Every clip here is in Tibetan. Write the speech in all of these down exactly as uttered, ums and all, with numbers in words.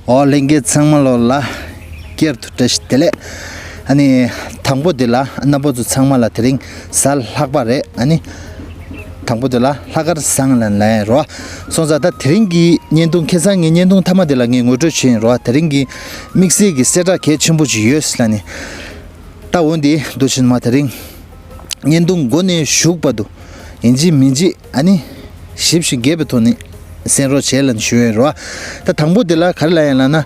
ཨོ་ལྷན་རྒྱས་ཚང་མ་ལོ་ལ་བསྐྱར་དུ་བཀྲ་ཤིས་བདེ་ལེགས། ཨ་ནི་དང་པོ་དེ་ལ་རྣམ་པ་ཚོ་ཚང་མ་ལ་དེ་རིང་གཟའ་ལྷག་པ་རེད། ཨ་ནི་དང་པོ་དེ་ལ་ལྷག་དཀར་བཟང་ལ་ལན་རོ། སོང་ཙང་ད་དེ་རིང་གི་བརྙན་ཐུང་ཁ་སང་ངའི་བརྙན་ཐུང་མཐའ་མ་དེ་ལ་ངས་ངོ་སྤྲོད་བྱས་ཡིན་རོ། དེ་རིང་གི་དམིགས་བསལ་གྱི་གསལ་བསྒྲགས་གལ་ཆེན་པོ་ཞིག་ཡོད་ཟེར་ལ་ནི། ད་འོ་འདི་འདུག་ཕྱིན་མ་དེ་རིང་བརྙན་ཐུང་འགོ་ནས་གཞུག་བར་དུ་ཡིན་གཅིག་མིན་གཅིག་ཨ་ནི་ཞིབ་ཞིབ་རྒྱས་པའི་ཐོག་ནས་གསན་རོགས་བྱས་ལ་ནི་ཞུ་ཡོད་རོ། ད་དང་པོ་དེ་ལ་ག་རེ་ལབ་ཡིན་ལབ་ན།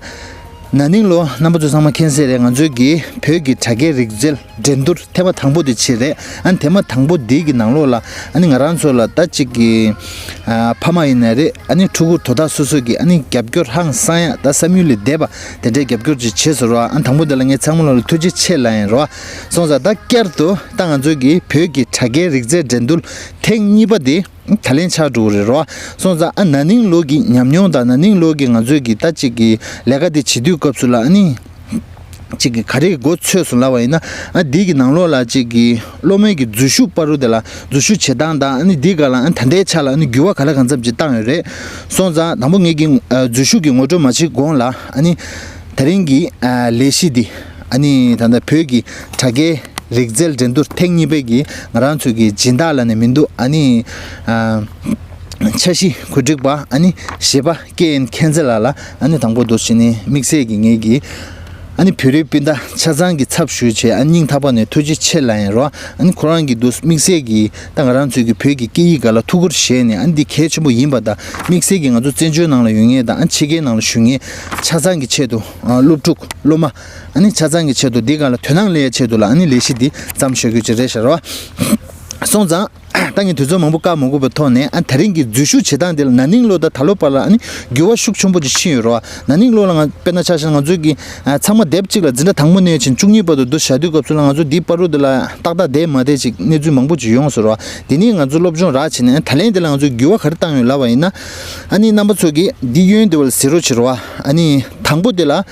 ན་ནིང་ལོ་རྣམ་པ་ཚོ་ཚང་མ་མཁྱེན་གསལ་རེད། ང་ཚོའི་གི་བོད་ཀྱི་དྲ་རྒྱའི་རིག་རྩལ་འགྲན་བསྡུར་ཐེངས་མ་དང་པོ་དེ་བྱས་རེད། ཨ་ནི་ཐེངས་མ་དང་པོ་འདི་གི་ནང་ལོགས་ལ་ཨ་ནི་ང་རང་ཚོ་ལ་ད་ཅིག་གི་ཨ་ཕ་མ་ཡིན་ན་རེད། ཨ་ནི་ཕྲུ་གུ་དོ་བདག་སོ་སོ་གི་ཨ་ནི་རྒྱབ་སྐྱོར་ཧང་སང་ཡ་ད་བསམ་ཡུལ་ལས་འདས་པ་དེ་འདྲའི་རྒྱབ་སྐྱོར་ཅིག་བྱས་སོང་རོ། ཨ་ནི་དང་པོ་དེ་ལ་ངས་ཚང་མ་ལོ་ལ་ཐུགས་རྗེ་ཆེ་ལབ་ཡིན་རོ། སོང་ཙང་ད་བསྐྱར་དུ་ད་ང་ཚོའི་གི་བོད་ཀྱི་དྲ་རྒྱའི་རིག་རྩལ་འགྲན་བསྡུར་ཐེངས་གཉིས་པ་དེ་ད་ལན་ཆགས་འགྲོ་གི་རེད་རོ། སོང་ཙང་ཨ་ན་ནིང་ལོ་གི་ཉམས་མྱོང་དང་ན་ནིང་ལོ་གི་ང་ཚོའི་གི་ད་ཅིག་གི་ལས་ཀ་དེ་བྱེད་དུས་སྐབས་སུ་ལ་ཨ་ནི་ཅིག་གི་ག་རེ་གི་མགོ་ཚོས་སོང་ལབ་པ་ཡིན་ན། ཨ་འདི་གི་ནང་ལོགས་ལ་ཅིག་གི་སློབ་མའི་གི་འཛུལ་ཞུགས་བར་དུ་དེ་ལ་འཛུལ་ཞུགས་བྱེད་སྟངས་དང་ཨ་ནི་འདི་ག་ལ་ཨ་ད་ལྟའི་ཆ་ལ་ཨ་ནི་འགྱུར་བ་ག་ལ་གང་འཚམ་ཅིག་བཏང་ཡོད་རེད། སོང་ཙང་དང་པོ་ངེད་ཀྱི་ཨ་འཛུལ་ཞུགས་ཀྱི་ངོ་སྤྲོད་མ་བྱེད་གོང་ལ་ཨ་ནི་དེ་རིང་གི་ཨ་ལས་གཞི་འདི་ཨ་ནི་ད་ལྟ་བོད་ཀྱི་དྲ་རྒྱའི་རིག་རྩལ་འགྲན་བསྡུར་ཐེངས་གཉིས་པའི་གི་ང་རང་ཚོའི་གི་སྦྱིན་བདག་ལ་ནི་མི་འདུག་ཨ་ནི་ཨ་འཆར་གཞི་གོ་སྒྲིག་པ་ཨ་ནི་གཞས་པ་ཀེ་ཨེན་མཁྱེན་བརྩེ་ལགས་ལ་ཨ་ནི་དང་པོ་འདུག་ཕྱིན་ནི་དམིགས་བསལ་གི་ངེད་ཀྱི་ཨ་ནི་བོད་རིགས་སྤུན་ཟླ་ཆ་ཚང་གི་ཚབ་ཞུས་བྱས་ཨ་ནི་སྙིང་ཐག་པ་ནས་ཐུགས་རྗེ་ཆེ་ལབ་ཡིན་རོ། ཨ་ནི་ཁོ་རང་གི་འདུག་དམིགས་བསལ་གི་ད་ང་རང་ཚོའི་གི་བོད་ཀྱི་སྐད་ཡིག་སྒང་ལ་ཐུགས་ཁུར་བཞེས་ནས་ཨ་ནི་འདི་གལ་ཆེན་པོ་ཡིན་པ་དང་དམིགས་བསལ་གི་ང་ཚོ་བཙན་བྱོལ་ནང་ལ་ཡོད་མཁན་དང་ཨ་ནི་ཕྱི་རྒྱལ་ནང་ལ་བཞུགས་མཁན་ཆ་ཚང་གི་ཆེད་དུ་ཨ་སློབ་ཕྲུག་སློབ་མ་ཨ་ནི་ཆ་ཚང་གི་ཆེད་དུ་འདི་སྒང་ལ་དོ་སྣང་སླེབས་ཡ་ཆེད་དུ་ལ་ཨ་ནི་ལས་གཞི་འདི་བརྩམས་བཞག་རྒྱུ་ཅིག་རེད་ཤག་རོ། སོང་ཙང་ད་ངས་དུས་ཚོད་མང་པོ་བཀག་མ་དགོས་པའི་ཐོག་ནས་ཨ་ད་རིང་གི་འཛུལ་ཞུགས་བྱེད་སྟངས་འདི་ལ་ན་ནིང་ལོ་དང་ད་ལོ་བར་ལ་ཨ་ནི་འགྱུར་བ་ཤུགས་ཆེན་པོ་ཅིག་ཕྱིན་ཡོད་རེད་བ། ན་ནིང་ལོ་ལ་ང་དཔེར་ན་ཆ་བཞག་ན་ང་ཚོའི་གི་ཨ་ཚང་མ་དེབ་གཅིག་ལ་འཛིན་གྲྭ་དང་པོ་ནས་བྱིན་བཅུ་གཉིས་བར་དུ་འདུ་བྱ་དུས་སྐབས་སུ་ལ་ང་ཚོ་འདིའི་བར་དུ་འདི་ལ་ཏག་ཏག་བསྡད་མ་བསྡད་ཅིག་གནས་ཚུལ་མང་པོ་ཅིག་ཡོང་སོང་རེད་བ། འདི་ནས་ང་ཚོ་སློབ་སྦྱོང་རག་བྱས་ནས་ད་ལན་འདི་ལ་ང་ཚོས་འགྱུར་བ་ག་རེ་བཏང་ཡོད་ལབ་པ་ཡིན་ན། ཨ་ནི་རྣམ་པ་ཚོ་གིས་འདི་ཡོན་འདི་བ་ལ་གཟིགས་རོགས་བྱེད་རོགས་བ། ཨ་ནི་དང་པོ་འདི་ལ་ཨ་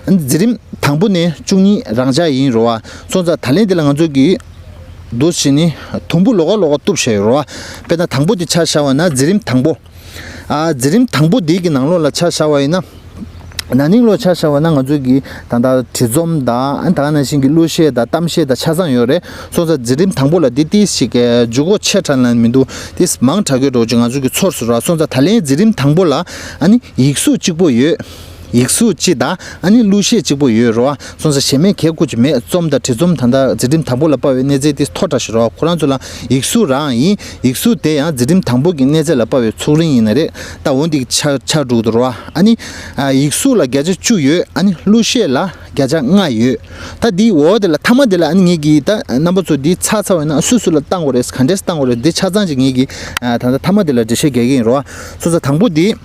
ནི་འཛིན་རིམ་དང་པོ་ནས་བཅུ་གཉིས་རང་འཇགས་ཡིན་རོགས་བ། སོང་ཙང་ད་ལན་འདི་ལ་ང་ཚོ་གིས་འདུག་བྱས་ནས་དུམ་བུ་ལོགས་ཀ་ལོགས་ཀ་གཏུབ་བཞག་ཡོད་རེད་བ། དཔེར་ན་དང་པོ་དེ་ཆ་བཞག་པ་ན་འཛིན་རིམ་དང་པོ། ཨ་འཛིན་རིམ་དང་པོ་དེ་གི་ནང་ལོགས་ལ་ཆ་བཞག་པ་ཡིན་ན། ན་ནིང་ལོ་ཆ་བཞག་པ་ན་ང་ཚོ་གི་ད་ལྟ་བྲིས་རྩོམ་དང་ཨ་ད་ག་ནང་བཞིན་གྱི་གླུ་གཞས་དང་གཏམ་བཤད་དང་ཆ་ཚང་ཡོད་རེད། སོང་ཙང་འཛིན་རིམ་དང་པོ་ལ་དེ་ཏིས་ཞིག་གི་འཇུག་སྒོ་ཆེ་དྲགས་ལ་མི་འདུག་ཏིས་མང་དྲགས་ཡོད་འགྲོ་ཅིག་ང་ཚོ་གི་ཚོར་སོང་ར། སོང་ཙང་ད་ལན་འཛིན་རིམ་དང་པོ་ལ་ཨ་ནི་ཡིག་གཟུགས་གཅིག་པོ་ཡོད། ཡིག་གཟུགས་གཅིག་དང་ཨ་ནི་གླུ་གཞས་གཅིག་པོ་ཡོད་རོ། སོང་ཙང་གཞན་མའི་གལ་ཁུ་ཅིག་མེད། རྩོམ་དང་བྲིས་རྩོམ་ད་ལྟ་འཛིན་རིམ་དང་པོ་ལ་དཔག་པའི་གནས་ཚད་དེ་མཐོ་དྲགས་ཤིག་རོ། ཁོ་རང་ཚོ་ལ་ཡིག་གཟུགས་རང་ཡིན། ཡིག་གཟུགས་དེ་ཡང་འཛིན་རིམ་དང་པོ་གི་གནས་ཚད་ལ་དཔག་པའི་ཚུགས་རིང་ཡིན་ན་རེད། ད་འོ་འདི་ཆགས་ཆགས་འགྲོ་གི་འདུག་རོ། ཨ་ནི་ཡིག་གཟུགས་ལ་བརྒྱ་ཆ་བཅུ་ཡོད། ཨ་ནི་གླུ་གཞས་ལ་བརྒྱ་ཆ་ལྔ་ཡོད། ད་འདི་འོ་དེ་ལ་མཐའ་མ་དེ་ལ་ཨ་ནི་ངེད་ཀྱིས་ད་རྣམ་པ་ཚོ་འདི་ཚར་ཚར་བ་ཡིན་ན་སུ་སུ་ལ་བཏང་དགོས་རེད། ག་འདྲས་བཏང་དགོས་རེད། འདི་ཆ་ཚང་ཅིག་ངེད་ཀྱིས་ད་ལྟ་མཐའ་མ་དེ་ལ་འགྲེལ་བཤད་རྒྱག་གི་ཡིན་རོ། སོ་སོ་དང་པོ་འདི།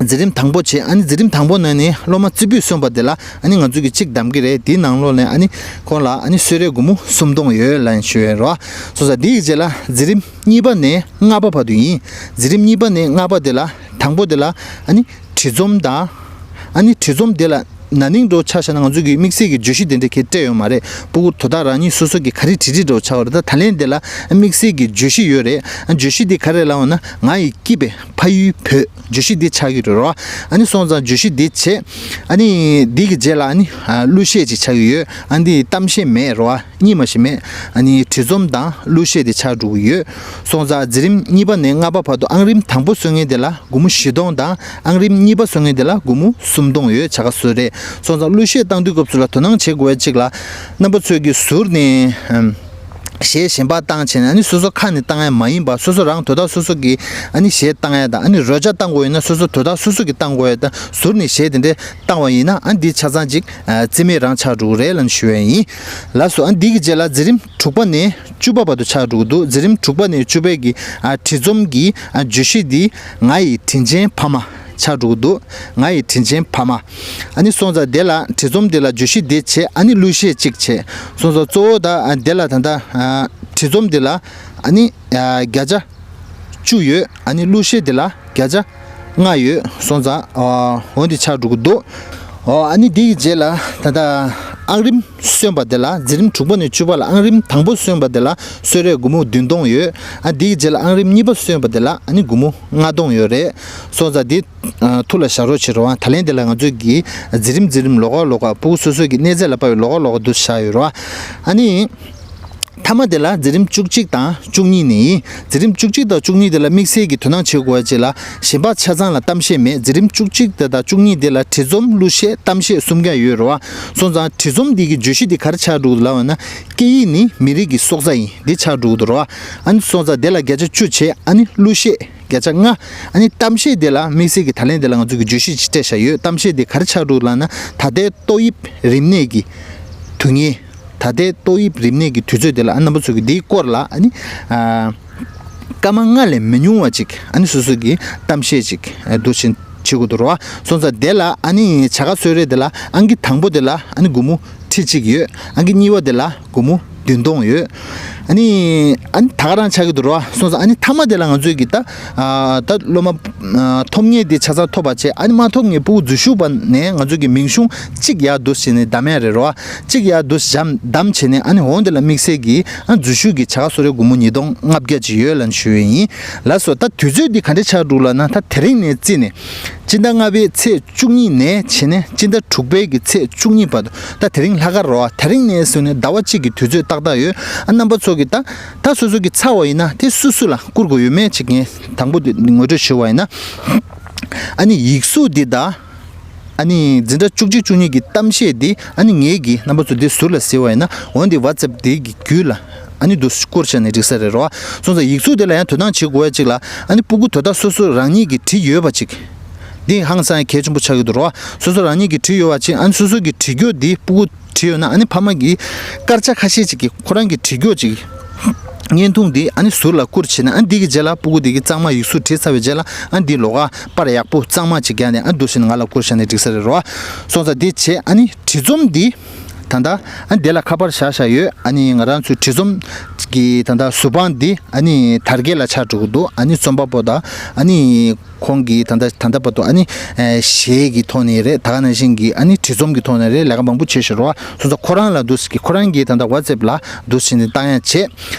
འཛིན་རིམ་དང་པོ་བྱས། ཨ་ནི་འཛིན་རིམ་དང་པོ་ནང་ནས་སློབ་མ་རྩེ་ཕུད་གསུངས་པ་དེ་ལ་ཨ་ནི་ང་ཚོ་གིས་གཅིག་གདམ་གྱི་རེད། དེའི་ནང་ལོགས་ནས་ཨ་ནི་ཁོང་ལ་ཨ་ནི་གསོལ་རས་སྒོར་མོ་སུམ་སྟོང་ཡོད་ལབ་ཞུ་ཡས་རོ། སོ་སོ་དེའི་རྗེས་ལ་འཛིན་རིམ་གཉིས་པ་ནས་ལྔ་པ་བར་དུ་ཡིན། འཛིན་རིམ་གཉིས་པ་ནས་ལྔ་པ་དེ་ལ་དང་པོ་དེ་ལ་ཨ་ནི་བྲིས་རྩོམ་དང་ཨ་ནི་བྲིས་རྩོམ་དེ་ལ་ན་ནིང་འདྲ་ཆ་བཞག་ན་ང་ཚོ་གི་དམིགས་བསལ་གྱི་བརྗོད་གཞི་དེ་འདྲ་གས་སྤྲད་ཡོད་མ་རེད། སྤུ་གུ་དོ་བདག་རང་ཉིད་སོ་སོ་གི་ག་རེ་བྲིས་བྲིས་འདྲ་ཆགས་པ་རེད། ད་ད་ལན་དེ་ལ་དམིགས་བསལ་གྱི་བརྗོད་གཞི་ཡོད་རེད། བརྗོད་གཞི་དེ་ག་རེ་ལབ་པ་ན་ང་ཡི་སྐྱིད་པའི་ཕ་ཡུལ་བོད། བརྗོད་གཞི་འདི་ཆགས་ཀྱི་རེད་རོ། ཨ་ནི་སོང་ཙང་བརྗོད་གཞི་འདི་བྱས། ཨ་ནི་འདི་གི་རྗེས་ལ་ཨ་ནི་ཨ་གླུ་གཞས་ཅིག་ཆགས་ཀྱི་ཡོད། ཨ་འདི་གཏམ་གཞས་མེད་རོ། གཉིས་མ་ཞིག་མེད། ཨ་ནི་བྲིས་རྩོམ་དང་གླུ་གཞས་དེ་ཆགས་འགྲོ་གི་ཡོད། སོང་ཙང་འཛིན་རིམ་གཉིས་པ་ནས་ལྔ་པ་བར་དུ་ཨང་རིམ་དང་པོ་སོང་མཁན་དེ་ལ་སྒོར་མོ་བཞི་སྟོང་དང་ཨང་རིམ་གཉིས་པ་སོང་མཁན་དེ་ལ་སྒོར་མོ་སུམ་སྟོང་ཡོད། བྱ་དགའ་ཟུར་རེད། སོང་ཙང་གླུ་གཞས་བཏང་དུས་སྐབས་སུ་ལ་དོ་སྣང་བྱེད་དགོས་ཡ་གཅིག་ལ་རྣམ་པ་ཚོས་ཀྱི་ཟུར་ནས་ཨམ། གཞས་གཞན་པ་བཏང་བྱས་ནས་ཨ་ནི་སོ་སོ་ཁ་ནས་བཏང་ཡ་མ་ཡིན་པ་སོ་སོ་རང་དོ་བདག་སོ་སོ་གི་ཨ་ནི་གཞས་བཏང་ཡ་དང་ཨ་ནི་རོལ་ཆ་བཏང་དགོས་ཡོད་ན་སོ་སོ་དོ་བདག་སོ་སོ་གི་བཏང་དགོས་ཡ་དང་ཟུར་ནས་གཞས་དེ་འདྲས་བཏང་བ་ཡིན་ན་ཨ་འདི་ཆ་ཚང་ཅིག་ཨ་རྩིས་མེད་རང་ཆགས་འགྲོ་གི་རེད་ལབ་ནས་ཞུ་ཡ་ཡིན། ལགས་སོ། ཨ་འདི་གི་རྗེས་ལ་འཛིན་རིམ་དྲུག་པ་ནས་བཅུ་པ་བར་དུ་ཆགས་འགྲོ་གི་འདུག་འཛིན་རིམ་དྲུག་པ་ནས་བཅུ་པའི་གི་ཨ་བྲིས་རྩོམ་གྱི་ཨ་བརྗོད་གཞི་འདི་ང་ཡི་དྲིན་ཆེན་ཕ་མ། ཆགས་འགྲོ་གི་འདུག་ང་ཡི་དྲིན་ཆེན་ཕ་མ། ཨ་ནི་སོང་ཙང་དེ་ལ་བྲིས་རྩོམ་དེ་ལ་བརྗོད་གཞི་དེ་བྱས་ཨ་ནི་གླུ་གཞས་གཅིག་བྱས། སོང་ཙང་གཙོ་བོ་ད་ཨ་དེ་ལ་ད་ལྟ་ཨ་བྲིས་རྩོམ་དེ་ལ་ཨ་ནི་ཨ་བརྒྱ་ཆ་བཅུ་ཡོད། ཨ་ནི་གླུ་གཞས་དེ་ལ་བརྒྱ་ཆ་ལྔ་ཡོད། སོང་ཙང་ཨ་འོ་འདི་ཆགས་འགྲོ་གི་འདུག་ཨོ་ཨ་ནི་དེ་ཡི་རྗེས་ལ་ད་ལྟ་ ཨང་རིམ་སོན་པ་དེ་ལ། འཛིན་རིམ་དྲུག་པ་ནས་བཅུ་པ་ལ་ཨང་རིམ་དང་པོ་སོན་པ་དེ་ལ་གསོལ་རས་སྒོར་མོ་བདུན་སྟོང་ཡོད། ཨ་དེའི་རྗེས་ལ་ཨང་རིམ་གཉིས་པ་སོན་པ་དེ་ལ་ཨ་ནི་སྒོར་མོ་ལྔ་སྟོང་ཡོད་རེད། སོང་ཙང་དེ་ཨ་ཐུགས་ལ་བཞག་རོགས་བྱེད་རོགས། ཨ་ད་ལན་དེ་ལ་ང་ཚོས་ཀྱི་འཛིན་རིམ་འཛིན་རིམ་ལོགས་ཀ་ལོགས་ཀ་ཕྲུ་གུ་སོ་སོའི་གི་གནས་ཚད་ལ་དཔག་པའི་ལོགས་ཀ་ལོགས་ཀ་འདུག་བཞག་ཡོད་རེད་བ། ཨ་ནི། མཐའ་མ་དེ་ལ་འཛིན་རིམ་བཅུ་གཅིག་དང་བཅུ་གཉིས་ནི། འཛིན་རིམ་བཅུ་གཅིག་དང་བཅུ་གཉིས་དེ་ལ་དམིགས་བསལ་གྱི་དོ་སྣང་བྱེད་དགོས་པ་ཅིག་ལ། གཞན་པ་ཆ་ཚང་ལ་གཏམ་བཤད་མེད། འཛིན་རིམ་བཅུ་གཅིག་དེ་དང་བཅུ་གཉིས་དེ་ལ་བྲིས་རྩོམ་གླུ་གཞས་གཏམ་བཤད་གསུམ་ཀ་ཡོད་རེད་བ། སོང་ཙང་བྲིས་རྩོམ་འདི་གི་བརྗོད་གཞི་འདི་ག་རེ་ཆགས་འགྲོ་གི་འདུག་ལབ་པ་ན། སྐད་ཡིག་ནི་མི་རིགས་ཀྱི་སྲོག་རྩ་ཡིན། འདི་ཆགས་འགྲོ་གི་འདུག་རེད་བ། ཨ་ནི་སོང་ཙང་དེ་ལ་བརྒྱ་ཆ་བཅུ་བྱས། ཨ་ནི་གླུ་གཞས་བརྒྱ་ཆ་ལྔ། ཨ་ནི་གཏམ་བཤད་དེ་ལ་དམིགས་བསལ་གྱི་ད་ལན་དེ་ལ་ང་ཚོ་གི་བརྗོད་གཞི་ཅིག་སྤྲད་བཞག་ཡོད། གཏམ་བཤད་དེ་ག་རེ་ཆགས་འགྲོ་གི་ལབ་ན། ད་ལྟའི་ཏོག་དབྱིབས་རིམས་ནད་ཀྱི་དུས་ངན། ད་ལྟའི་ཏོག་དབྱིབས་རིམས་ནད་ཀྱི་དུས་ཚོད་དེ་ལ། ཨ་རྣམ་པ་ཚོ་གིས་འདིའི་སྐོར་ལ་ཨ་ནི་ཨ་སྐར་མ་ལྔ་ལས་མི་ཉུང་བ་ཅིག་ཨ་ནི་སོ་སོ་གི་གཏམ་བཤད་ཅིག་ཨ་འདུག་བྱེད་བྱེད་དགོས་འདུག་རེད་བ། སོང་ཙང་དེ་ལ་ཨ་ནི་བྱ་དགའ་གསོལ་རས་དེ་ལ་ཨང་ཀི་དང་པོ་དེ་ལ་ཨ་ནི་སྒོར་མོ་ཁྲི་གཅིག་ཡོད། ཨང་ཀི་གཉིས་པ་དེ་ལ་སྒོར་མོ་བདུན་སྟོང་ཡོད། ཨ་ནི་ཨ་ནི་ད་ག་རང་ཆགས་ཀྱི་འདུག་རེད་བ། སོང་ཙང་ཨ་ནི་མཐའ་མ་དེ་ལ་ང་ཚོས་ཀྱི་ད་ཨ་ད་སློབ་མ་ཨ་ཐོབ་མཁན་དེ་ཆ་ཚང་ཐོབ་པ་བྱས། ཨ་ནི་མ་ཐོབ་མཁན་ཕྲུ་གུ་འཛུལ་ཞུགས་པ་ནས་ང་ཚོ་གི་མིང་གཞུང་གཅིག་ཡར་འདུག་བྱས་ནས་བདམས་ཡ་རེད་རེད་བ། གཅིག་ཡར་འདུག་བདམས་བྱས་ནས། ཨ་ནི་འོང་དེ་ལ་དམིགས་བསལ་གྱི་ཨ་འཛུལ་ཞུགས་ཀྱི་བྱ་དགའ་གསོལ་རས་སྒོར་མོ་ཉིས་སྟོང་ལྔ་བརྒྱ་ཅིག་ཡོད་ལབ་ཞུ་ཡས་ཡིན། ལགས་སོ། ད་དུས་ཚོད་འདི་ག་འདྲས་ཆགས་འདུག་ལབ་ན། ད་དེ་རིང་ནས་བརྩིས་ནས་སྤྱི་ཟླ་ལྔ་པའི་ཚེས་བཅུ་གཉིས་ནས་བྱས་ནས་སྤྱི་ཟླ་དྲུག་པའི་གི་ཚེས་བཅུ་གཉིས་བར་དུ། ད་དེ་རིང་ལྷག་དཀར་རེད་བ། དེ་རིང་ནས་བཟུང་ནས་ཟླ་བ་གཅིག་གི་དུས་ཚོད་ཏག་ཏག་ཡོད། ཨ་རྣམ་པ་ཚོ་གིས་ད་ད་སོ་སོ་གི་ཚར་བ་ཡིན་ན་དེ་སུ་སུ་ལ་བསྐུར་དགོས་ཡོད་མེད་ཅིག་ངས་དང་པོ་དེ་ངོ་སྤྲོད་ཞུ་བ་ཡིན་ན། ཨ་ནི་ཡིག་གཟུགས་འདི་དང་། ཨ་ནི་འཛིན་གྲྭ་བཅུ་གཅིག་བཅུ་གཉིས་ཀྱི་གཏམ་བཤད་འདི་ཨ་ནི་ངེད་ཀྱིས་རྣམ་པ་ཚོ་འདི་ཟུར་ལ་གཟིགས་པ་ཡིན་ན། འོན་ཏེ་ཝ་ཙེབ་འདི་གི་བརྒྱུད་ལ་ཨ་ནི་འདུག་བསྐུར་བྱས་ནས་འགྲིག་ས་རེད་རོ། སོང་ཙང་ཡིག་གཟུགས་དེ་ལ་ཡང་དོ་སྣང་བྱེད་དགོས་ཡ་ཅིག་ལ། ཨ་ནི་ཕྲུ་གུ་དོ་བདག་སོ་སོ་རང་ཉིད་ཀྱིས་བྲིས་ཡོད་པ་ཅིག་འདི་ཧང་སང་གལ་ཆེན་པོ་ཆགས་ཀྱི་འདུག་རོ། སོ་སོ་རང་ཉིད་ཀྱིས་བྲིས་ཡོད་པ་ཅིག་ཨ་ནི་སོ་སོ་གི་བྲིས་རྒྱུ་འདི་ཕྲུ་གུ་བྲིས་ཡོད་ན། ཨ་ནི་ཕ་མ་གིས་སྐར་ཆ་ཁ་ཤས་ཅིག་གིས་ཁོ་རང་གི་བྲིས་རྒྱུ་ཅིག་བརྙན་ཐུང་འདི་ཨ་ནི་ཟུར་ལ་བསྐུར་བྱས་ན། ཨ་ནི་འདི་གི་རྗེས་ལ་ཕྲུ་གུ་འདི་གིས་གཙང་མ་ཡིག་གཟུགས་བྲིས་ཚར་བའི་རྗེས་ལ། ཨ་ནི་འདི་ལོགས་ཀ་པར་ཡག་པོ་གཙང་མ་ཅིག་བརྒྱབ་ནས། ཨ་ནི་འདུག་བྱས་ནས་ང་ལ་བསྐུར་བྱས་ནས་འགྲིག་ས་རེད་རོ། སོང་ཙང་འདི་བྱས། ཨ་ནི་བྲིས་རྩོམ་འདི་ད་ལྟ་ཨ་ནི་དེ་ལ་ཁ་པར་བཞག་བཞག་ཡོད། ཨ་ནི་ང་རང་ཚོའི་བྲིས་རྩོམ་གི་ད་ལྟ་ཟུར་དཔང་འདི་ཨ་ནི་དར་རྒྱས་ལགས་ཆགས་འགྲོ་གི་འདུག་ཨ་ནི་རྩོམ་པ་པོ་དང་། ཨ་ནི་ཁོང་གིས་ད་ལྟ་ད་ལྟ་བར་དུ་ཨ་ནི་ཨེ་གཞས་ཀྱི་ཐོག་ནས་རེད། ད་ག་ནང་བཞིན་གྱི་ཨ་ནི་བྲིས་རྩོམ་གྱི་ཐོག་ནས་རེད། ལས་ཀ་མང་པོ་བྱས་ཤག་རོ། སོང་ཙང་ཁོ་རང་ལ་འདུག་སེ་གི་ཁོ་རང་གིས་ད་ལྟ་ཝ་ཙེབ་ལ་འདུག་སེ་ནས་བཏང་ཡ་བྱས།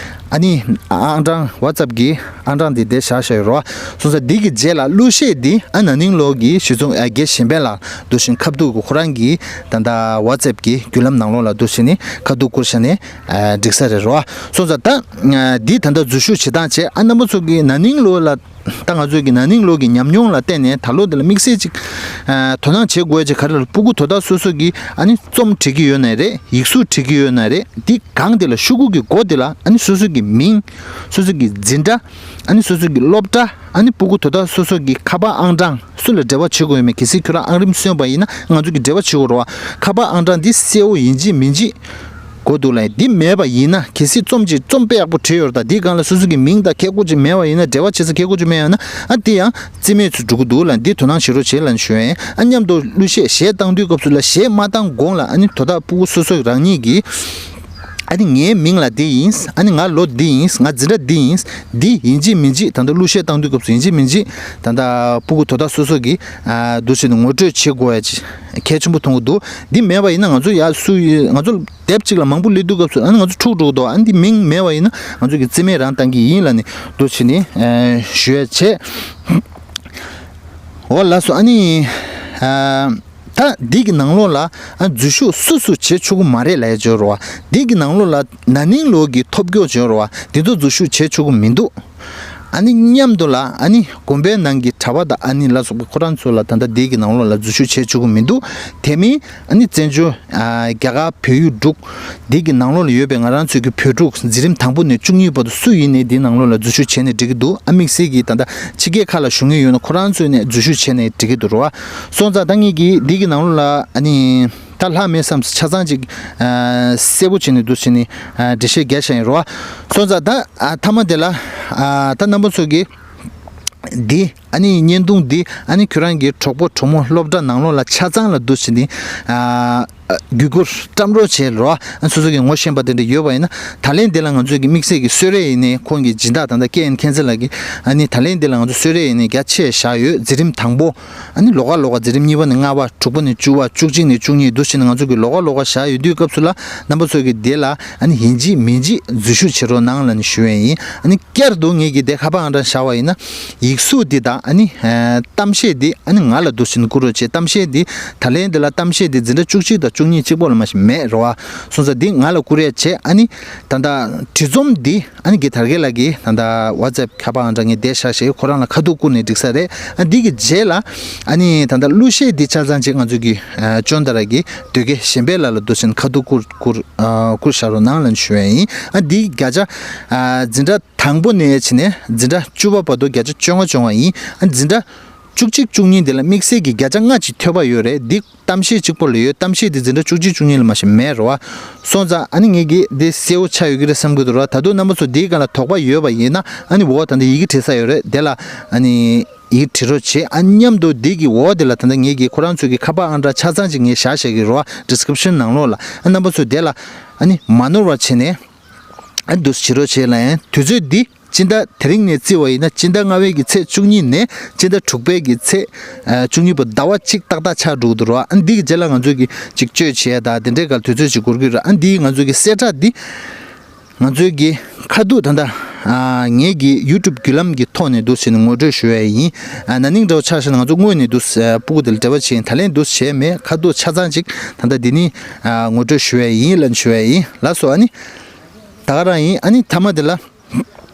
ཨ་ནི་ཨང་གྲངས་ཝ་ཙེབ་གི་ཨང་གྲངས་འདི་དེ་བཞག་བཞག་ཡོད་རོ། སོང་ཙང་འདི་གི་རྗེས་ལ་གླུ་གཞས་འདི་ཨ་ན་ནིང་ལོ་གི་གཞས་ཚོང་ཨ་རྒན་གཞན་ཕན་ལགས་འདུག་སེ་ཁ་ཐུག་གི་ཁོ་རང་གིས་ད་ལྟ་ཝ་ཙེབ་གི་བརྒྱུད་ལམ་ནང་ལོགས་ལ་འདུག་སེ་ནས་ཁ་ཐུག་བསྐུར་བྱས་ནས་ཨ་འགྲིག་ས་རེད་རོ། སོང་ཙང་ད་ཨ་འདི་ད་ལྟ་འཛུལ་ཞུགས་བྱེད་སྟངས་བྱས། ཨ་རྣམ་པ་ཚོ་གིས་ན་ནིང་ལོ་ལ། ད་ང་ཚོས་ཀྱི་ན་ནིང་ལོ་གི་ཉམས་མྱོང་ལ་བརྟེན་ནས་ད་ལོ་འདི་ལ་དམིགས་བསལ་ཅིག་ཨ་དོ་སྣང་བྱེད་དགོས་ཅིག་ག་རེ་ལ། ཕྲུ་གུ་དོ་བདག་སོ་སོ་གིས་ཨ་ནི་རྩོམ་འབྲི་གི་ཡོད་ན་རེད། ཡིག་གཟུགས་འབྲི་གི་ཡོད་ན་རེད། འདི་སྒང་དེ་ལ་ཤོག་གུ་གི་མགོ་དེ་ལ་ཨ་ནི་སོ་སོ་གི་མིང་། སོ་སོ་གི་འཛིན་གྲྭ། ཨ་ནི་སོ་སོ་གི་སློབ་གྲྭ། ཨ་ནི་ཕྲུ་གུ་དོ་བདག་སོ་སོ་གི་ཁ་པར་ཨང་གྲངས། སུ་ལ་འབྲེལ་བ་བྱེད་དགོས་ཡོད་མེད། གལ་སྲིད་ཁྱོད་རང་ཨང་རིམ་སོན་པ་ཡིན་ན་ང་ཚོ་གིས་འབྲེལ་བ་བྱེད་དགོས་རེད་བ། ཁ་པར་ཨང་གྲངས་འདི་གསལ་བོ་ཡིན་གཅིག་མིན་གཅིག་དགོས་འདུག་ལ། འདི་མེད་པ་ཡིན་ན། གལ་སྲིད་རྩོམ་ཅིག་རྩོམ་དཔེ་ཡག་པོ་བྲིས་ཡོད་རེད། ད་འདིའི་སྒང་ལ་སོ་སོ་གི་མིང་དང་ཁྱད་པར་ཅིག་མེད་པ་ཡིན་ན། འབྲེལ་བ་བྱེད་ས་ཁྱད་པར་ཅིག་མེད་ཡོད་ན། ཨ་འདི་ཡང་རྩིས་མེད་དུ་འགྲོ་གི་འདུག་ལ། འདི་དོ་སྣང་བྱེད་རོགས་བྱེད་ལབ་ཞུ་ཡ་ཡིན། ཨ་མཉམ་དུ་གླུ་གཞས་གཞས་བཏང་དུས་སྐབས་སུ་ལ། གཞས་མ་བཏང་གོང་ལ་ཨ་ནི་དོ་བདག་ཕྲུ་གུ་སོ་སོ་རང་ཉིད་ཀྱིས་ཨ་ནི་ངའི་མིང་ལ་འདི་ཡིན། ཨ་ནི་ང་ལོ་འདི་ཡིན། ང་འཛིན་གྲྭ་འདི་ཡིན། འདི་ཡིན་གཅིག་མིན་གཅིག་ད་ལྟ་གླུ་གཞས་བཏང་དུས་སྐབས་སུ་ཡིན་གཅིག་མིན་གཅིག་ད་ལྟ་ཕྲུ་གུ་དོ་བདག་སོ་སོ་གིས་ཨ་འདུག་སེ་ནས་ངོ་སྤྲོད་བྱེད་དགོས་ཡ་ཅིག་གལ་ཆེན་པོ་མཐོང་གི་འདུག་འདི་མེད་པ་ཡིན་ན་ང་ཚོ་ཡ་སུ་ཡི་ང་ཚོ་དེབ་གཅིག་ལ་མང་པོ་སླེབས་དུས་སྐབས་སུ་ཨ་ནི་ང་ཚོ་འཁྲུག་འགྲོ་གི་འདུག་ཨ་ནི་འདི་མིང་མེད་པ་ཡིན་ན་ང་ཚོ་གིས་རྩིས་མེད་རང་བཏང་གི་ཡིན་ལབ་ནས་འདུག་སེ་ནས་ཨ་ཞུ་ཡ་བྱས། འོ་ལགས་སོ། ཨ་ནི་ཨ་ད་འདི་གི་ནང་ལོགས་ལ་ཨ་འཛུལ་ཞུགས་སུ་སུ་བྱེད་ཆོག་གི་མ་རེད་ལབ་ཡ་ཅིག་ཡོད་རེད་བ། འདི་གི་ནང་ལོགས་ལ་ན་ནིང་ལོ་གི་ཐོབ་སྐྱོར་ཅིག་ཡོད་རེད་བ། འདི་ཚོ་འཛུལ་ཞུགས་བྱེད་ཆོག་གི་མི་འདུག་ཨ་ནི་མཉམ་དུ་ལ་ཨ་ནི་དགོན་པའི་ནང་གི་གྲྭ་པ་དང་ཨ་ནི་ལ་སོགས་པའི་ཁོ་རང་ཚོ་ལ་ད་ལྟ་འདི་གི་ནང་ལོགས་ལ་འཛུལ་ཞུགས་བྱེད་ཆོག་གི་མི་འདུག་དེ་མིན་ཨ་ནི་བཙན་བྱོལ་ཨ་རྒྱ་གར་བོད་ཡིག་འབྲུག་འདི་གི་ནང་ལོགས་ལ་ཡོད་པའི་ང་རང་ཚོའི་གི་བོད་ཕྲུག་འཛིན་རིམ་དང་པོ་ནས་བཅུ་གཉིས་བར་དུ་སུ་ཡིན་ནའི་འདིའི་ནང་ལོགས་ལ་འཛུལ་ཞུགས་བྱས་ནས་འགྲིག་གི་འདུག་ཨ་དམིགས་བསལ་གྱིས་ད་ལྟ་ཕྱི་རྒྱལ་ཁག་ལ་བཞུགས་མཁན་ཡོད་ན་ཁོ་རང་ཚོ་ནས་འཛུལ་ཞུགས་བྱས་ནས་འགྲིག་གི་འདུག་རེད་བ། སོང་ཙང་ད་ངེད་ཀྱིས་འདི་གི་ནང་ལོགས་ལ་ཨ་ནི་ད་ལྷག་མེད་བསམ་ཆ་ཚང་ཅིག་ཨ་གསལ་པོ་བྱས་ནས་འདུག་བྱས་ནས་ཨ་འགྲེལ་བཤད་རྒྱག་བཞག་ཡིན་རེད་བ། སོང་ཙང་ད་ཨ་མཐའ་མ་དེ་ལ་ཨ་ད་རྣམ་པ་ཚོ་གིས་འདི་ ཨ་ནི་བརྙན་ཐུང་འདི་ཨ་ནི་ཁྱོད་རང་གི་གྲོགས་པོ་གྲོགས་མོ་སློབ་གྲྭ་ནང་ལོགས་ལ་ཆ་ཚང་ལ་འདུག་བྱས་ནས་ཨ་བརྒྱུད་སྐུར་བཀྲམ་རོགས་བྱེད་རོགས། ཨ་སོ་སོ་གི་ངོ་ཤེས་པ་དེ་འདྲ་ཡོད་པ་ཡིན་ན། ད་ལན་འདི་ལ་ང་ཚོས་ཀྱི་དམིགས་བསལ་གྱི་གསོལ་རས་ཡིན་ནའི་ཁོང་གི་སྦྱིན་བདག་ད་ལྟ་ཀེ་ཨེན་མཁྱེན་བརྩེ་ལགས་ཀྱིས་ཨ་ནི་ད་ལན་འདི་ལ་ང་ཚོ་གསོལ་རས་ཡིན་ནའི་རྒྱ་ཆེ་བཞག་ཡོད། འཛིན་རིམ་དང་པོ་ཨ་ནི་ལོགས་ཀ་ལོགས་ཀ་འཛིན་རིམ་གཉིས་པ་ནས་ལྔ་པ། དྲུག་པ་ནས་བཅུ་པ། བཅུ་གཅིག་ནས་བཅུ་གཉིས་འདུག་བྱས་ནས་ང་ཚོ་གི་ལོགས་ཀ་ལོགས་ཀ་བཞག་ཡོད་དུས་སྐབས་སུ་ལ་རྣམ་པ་ཚོ་གི་དེ་ལ་ཨ་ནི་ཡིན་གཅིག་མིན་གཅིག་འཛུལ་ཞུགས་བྱེད་རོགས་གནང་ལབ་ནས་ཞུ་ཡས་ཡིན། ཨ་ནི་བསྐྱར་དུ་ངེད་ཀྱིས་དེ་ཁ་པར་ཨང་གྲངས་བཞག་པ་ཡིན་ན། ཡིག་གཟུགས་འདི་དང་ཨ་ནི་ཨ་གཏམ་བཤད་འདི་ཨ་ནི་ང་ལ་འདུག་བྱས་ནས་བསྐུར་རོགས་བྱེད། གཏམ་བཤད་འདི་ད་ལན་འདི་ལ་གཏམ་བཤད་འདི་འཛིན་གྲྭ་བཅུ་གཅིག་དང་བཅུ་གཉིས་གཅིག་པོ་ལ་མ་ཞིག་མེད་རོགས། སོང་ཙང་འདི་ང་ལ་བསྐུར་ཡས་བྱས། ཨ་ནི་ད་ལྟ་བྲིས་རྩོམ་འདི་ཨ་ནི་དགེ་དར་རྒྱས་ལགས་ཀྱིས་ད་ལྟ་ཝ་ཙེབ་ཁ་པར་ཨང་གྲངས་ངས་བསྡད་བཞག་བྱས། ཁོ་རང་ལ་ཁ་ཐུག་བསྐུར་ནས་འགྲིག་ས་རེད། ཨ་འདི་གི་རྗེས་ལ་ཨ་ནི་ད་ལྟ་གླུ་གཞས་འདི་ཆ་ཚང་ཅིག་ང་ཚོ་གི་ཨ་ཅོན་ཏ་ར་གི་དོལ་རྒྱལ་གཞན་ཕན་ལགས་ལ་འདུག་བྱས་ནས་ཁ་ཐུག་བསྐུར་བསྐུར་ཨ་བསྐུར་བཞག་རོགས་གནང་ལབ་ནས་ཞུ་ཡས་ཡིན། ཨ་འདི་བརྒྱ་ཆ་ཨ་འཛིན་གྲྭ་དང་པོ་ནས་བྱས་ནས་འཛིན་གྲྭ་བཅུ་པ་བར་དུ་བརྒྱ་ཆ་བཅོ་ལྔ་བཅོ་ལྔ་ཡིན། ཨ་འཛིན་གྲྭ་བཅུ་གཅིག་བཅུ་གཉིས་འདི་ལ་དམིགས་བསལ་གྱི་བརྒྱ་ཆ་ལྔ་ཅིག་ཐོལ་པ་ཡོད་རེད། འདི་གཏམ་བཤད་གཅིག་པོ་ལ་ཡོད། གཏམ་བཤད་འདི་འཛིན་གྲྭ་བཅུ་གཅིག་བཅུ་གཉིས་ལ་མ་ཞིག་མེད་རེད་བ། སོང་ཙང་ཨ་ནི་ངེད་ཀྱིས་འདི་གསལ་བོ་ཆགས་ཡོད་ཀྱི་རེད་བསམ་གྱི་འདུག་ར། ད་དུང་རྣམ་པ་ཚོ་འདིའི་སྒང་ལ་དོགས་པ་ཡོད་པ་ཡིན་ན་ཨ་ནི་འོག་ད་ལྟ་ཡི་གེ་བྲིས་ས་ཡོད་རེད། དེ་ལ་ཨ་ནི་ཡི་གེ་བྲིས་རོགས་བྱེད། ཨ་མཉམ་དུ་འདི་གི་འོག་དེ་ལ་ད་ལྟ་ངེད་ཀྱིས་ཁོ་རང་ཚོའི་གི་ཁ་པར་ཨང་གྲངས་ཆ་ཚང་ཅིག་ངས་བཞག་བཞག་གི་རེད་བ། ཌི་སི་ཀི་རིབ་ཤན་ནང་ལོགས་ལ། ཨ་རྣམ་པ་ཚོས་དེ་ལ་ཨ་ནི་མ་ནོར་བ་བྱས་ནས་ཨ་འདུག་བྱེད་རོགས་བྱེད་ལབ་ཡིན། དུས་ཚོད་འདི་སྤྱི་ཟླ་དེ་རིང་ནས་བརྩིས་པ་ཡིན་ན་སྤྱི་ཟླ་ལྔ་པའི་གི་ཚེས་བཅུ་གཉིས་ནས་སྤྱི་ཟླ་དྲུག་པའི་གི་ཚེས་ཨ་བཅུ་གཉིས་བར་ཟླ་བ་གཅིག་ཏག་ཏག་ཆགས་འགྲོ་གི་འདུག་ར། ཨ་འདི་གི་རྗེས་ལ་ང་ཚོས་གི་ཅིག་བཅོས་བྱས་ད་དེ་འདྲའི་སྒང་དུས་ཚོད་ཅིག་འགོར་གི་རེད། ཨ་འདི་ང་ཚོས་གི་གསལ་བསྒྲགས་འདི་ང་ཚོའི་གི་ཁ་ཐུག་ད་ལྟ་ཨ་ངེད་ཀྱི་ཡུ་ཊུབ་བརྒྱུད་ལམ་གྱི་ཐོག་ནས་འདུག་བྱས་ནས་ངོ་སྤྲོད་ཞུ་ཡས་ཡིན། ཨ་ན་ནིང་འདྲ་བོ་ཆ་བཞག་ན་ང་ཚོ་སྔོན་ནས་འདུག་ཨ་སྤུ་གུ་དེ་ལ་འབྲེལ་བ་བྱས་ཡིན། ད་ལན་འདུག་བྱས་མེད། ཁ་ཐུག་ཆ་ཚང་ཅིག་ད་ལྟ་འདི་ནི་ཨ་ངོ་སྤྲོད་ཞུ་ཡས་ཡིན་ལབ་ཞུ་ཡས་ཡིན། ལགས་སོ། ཨ་ནི་ད་ག་རང་ཡིན། ཨ་ནི་མཐའ་མ་དེ་ལ་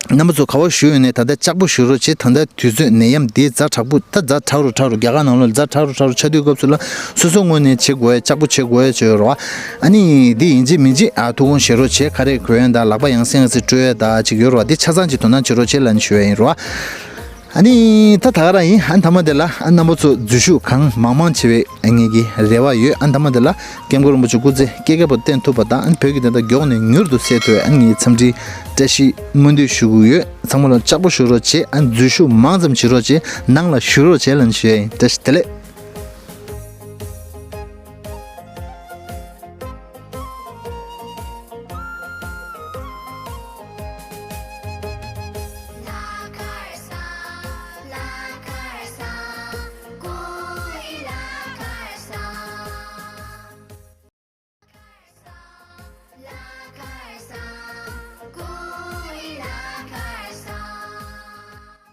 རྣམ་པ་ཚོ་ག་པར་བཞུགས་ཡོད་ནའི་ད་ལྟ་ལྕགས་པོ་བཞུགས་རོགས་བྱེད། ད་ལྟ་དུས་ཚོད་ནད་ཡམས་འདི་ཛ་དྲག་པོ་ད་ཛ་དྲག་རུ་དྲག་རུ་རྒྱ་གར་ནང་ལོགས་ཛ་དྲག་རུ་དྲག་རུ་ཆགས་དུས་སྐབས་སུ་ལ་སོ་སོ་ངོས་ནས་བྱེད་དགོས་ཡ་ལྕགས་པོ་བྱེད་དགོས་ཡ་བྱེད་ཡོད་རོགས། ཨ་ནི་འདི་ཡིན་གཅིག་མིན་གཅིག་ཨ་ཐུགས་དགོངས་བཞེས་རོགས་བྱེད། ཁ་རས་གོན་ཡ་དང་ལག་པ་ཡང་སེ་ཡང་སེ་བཀྲུ་ཡ་ད་ཅིག་ཡོད་རོགས། འདི་ཆ་ཚང་ཅིག་དོ་སྣང་བྱེད་རོགས་བྱེད་ལབ་ནས་ཞུ་ཡ་ཡིན་རོགས། ཨ་ནི་ད་ད་ག་རང་ཡིན། ཨ་མཐའ་མ་དེ་ལ་ཨ་རྣམ་པ་ཚོ་འཛུལ་ཞུགས་གང་མང་མང་བྱེད་པའི་ངེད་ཀྱི་རེ་བ་ཡོད། ཨ་མཐའ་མ་དེ་ལ་སྐྱབས་མགོན་རིན་པོ་ཆེ་སྐུ་ཚེ་བསྐལ་བརྒྱར་བརྟན་ཐུབ་པ་དང་། ཨ་ནི་བོད་ཀྱི་བདེན་མཐའ་མགྱོགས་ནས་མྱུར་དུ་གསལ་ཐུབ་པའི་ཨ་ནི་ངའི་འཚམས་འདྲིའི་བཀྲ་ཤིས་སྨོན་འདུན་ཞུ་གི་ཡོད། ཚང་མ་ལ་ལྕགས་པོ་བཞུགས་རོགས་བྱེད། ཨ་ནི་འཛུལ་ཞུགས་མང་ཙམ་བྱེད་རོགས་བྱེད། ནང་ལ་བཞུགས་རོགས་བྱེད་ལབ་ནས་ཞུ་ཡ་ཡིན། བཀྲ་ཤིས་བདེ་ལེགས།